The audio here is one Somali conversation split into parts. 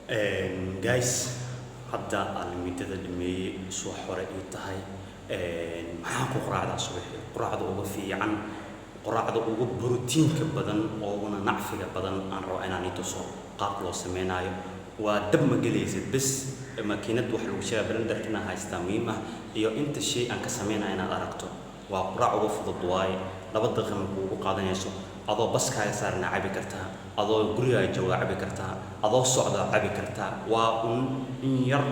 Guys, hadda aalamiitada dhameeyey, subax hore ii tahay. Maxaan ku quraacdaa subaxii? Quraacda uga fiican, quraacda ugu borotiinka badan, ooguna nacfiga badan aan rabo inaan ii tuso qaabka loo sameynaayo. Waa dab ma gelaysid, bes makiinad wax lagu sheega, blenderkana haystaa muhiim ah, iyo inta shay aan ka sameynaya inaad aragto. Waa quraac uga fudud waaye, 2 daqiiqa ma kuugu qaadanayso. Adoo baskaaga saarna cabi kartaa, adoo gurigaaga jooga cabi kartaa, adoo socda cabi kartaa. Waa un in yar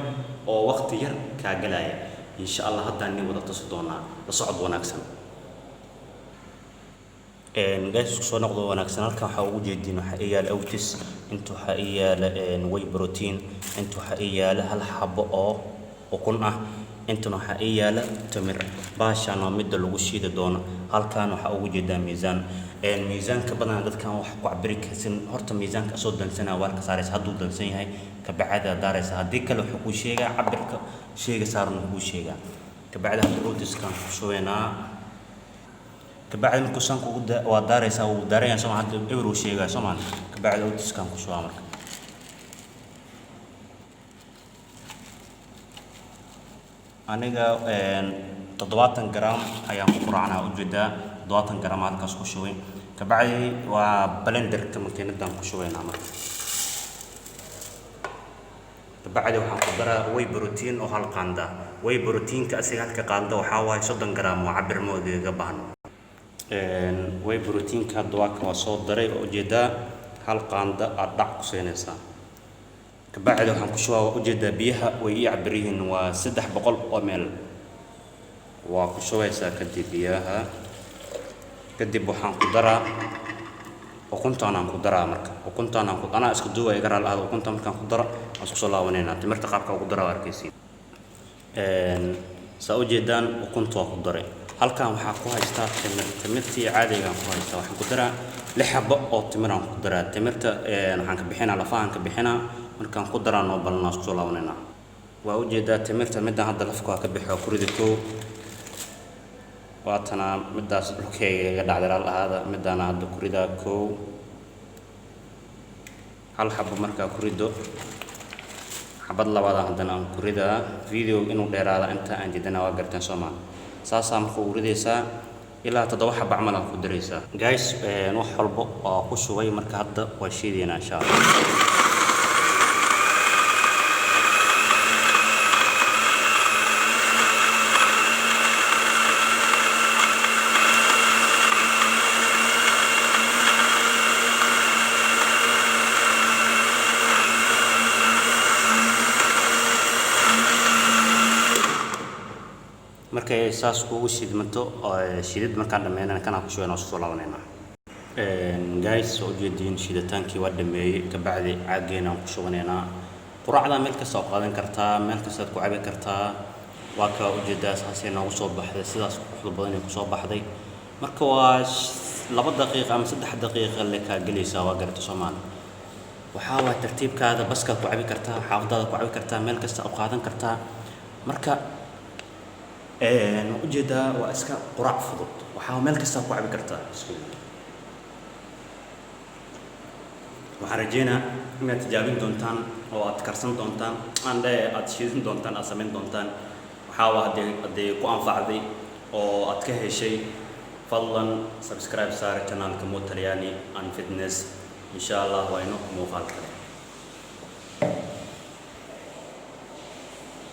oo waqti yar kaa galaya. Insha Allah haddaan nin wada tusi doonaa. La socod wanaagsan, guys. Isku soo noqdo wanaagsan. Halkan waxaa ugu jeediin, waxaa ii yaala oats, inta waxaa ii yaala whey protein, inta waxaa ii yaala hal xabo oo ukun ah, intana waxaa ii yaala timir. Baashaan waa midda lagu shiidi doono. Halkan waxaa ugu jeedaa miisaan. Miisaanka badanaa dadkan wax ku cabiri karsin. Horta miisaanka asoo dansanaa waa ka saaraysa. Hadduu dansan yahay, kabacdi aad daaraysa. Haddii kale, wuxuu kuu sheegaa cabirka sheyga saaran kuu sheegaa. Kabacdi hadda oatskaan ku shubaynaa. Kabacdi markuu sanka ugu waa daaraysaa, wuu daaraya soo ma? Hadda eber uu sheegaa soo ma? Kabacdi oatskaan ku shubaa. Marka aniga 70 gram ayaan ku quraacnaa. Ujeedaa, 70 gram halkaas ku shubay. Kabacdi waa blenderka, makiinadan ku shubaynaa. Marka kabacdi waxaan ku daraa whey protein oo hal qaanda. Whey proteinka asiga halka qaanda waxaa waaye 30 gram oo cabir ma ogaga baahno. Whey proteinka hadda waa kan, waa soo daray oo ujeedaa, hal qaanda aad dhac ku siinaysaa. Kabacdi waxaan ku shubaa, waa ujeedaa, biyaha way ii cabir yihiin, waa 300 oo meel waa ku shubaysaa. Kadib biyaha, kadib waxaan ku daraa ukuntaan ku daraa. Marka ukuntaan aan ku anaa isku duuba, iga raali ahada. Ukunta markaan ku daro, waan isku soo laabanaynaa. Timirta qaabka ugu dara waa arkaysiin. Saa ujeedaan, ukunta waa ku daray. Halkan waxaa ku haystaa timir, timirtii caadigaan ku haystaa. Waxaan ku daraa lix xabo oo timiraan ku daraa. Timirta waxaan ka bixinaa lafahaan ka bixinaa. Markaan ku daraa noo ballanaa, isku soo laabanaynaa. Waa ujeedaa timirta midaan hadda lafka waa ka bixi, waa ku ridi. Kow waatana midaas dhulkeyga iga dhacday, raal ahaada. Midaana hadda ku ridaa kow, hal xabo. Markaa ku rido, xabad labaada haddana aan ku ridaa. Video inuu dheeraada inta aan jidana waa garteen soomaa? Saasaa marka ugu ridaysaa, ilaa toddoba xaba camal aa ku daraysaa. Guys, wax walbo waa ku shubay. Marka hadda waa shiidaynaa, insha Allah. Markay saas kugu shidmato, shidid markaan dhameynana, kanaan ku shubayna, waa soo laabanaynaa. Guys, soo ujeediin, shiditaankii waa dhameeyey. Kabacdi caageenaan ku shubanaynaa. Quraacda meel kasta oo qaadan kartaa, meel kastaad ku cabi kartaa. Waa kaa ujeedaa, saasay noogu soo baxday, sidaas quruxda badan ay kusoo baxday. Marka waa 2 daqiiqa ama 3 daqiiqa le kaa gelaysaa, waa garata soomaali. Waxaa waa tartiibkaada, baskaad ku cabi kartaa, xaafadaada ku cabi kartaa, meel kasta oo qaadan kartaa. Marka waa ujeedaa, waa iska quraac fudud, waxaa meel kasta ku cabi kartaa. Bismillah. Waxaan rajeynaa inaad tijaabin doontaan oo aad karsan doontaan, aan dhe aad shiidin doontaan, aad samayn doontaan. Waxaa waa haddii ku anfacday oo aad ka heshay, fadlan subscribe saar channelka Mo Talyaani and Fitness. Insha Allah waa ino muuqaal kale.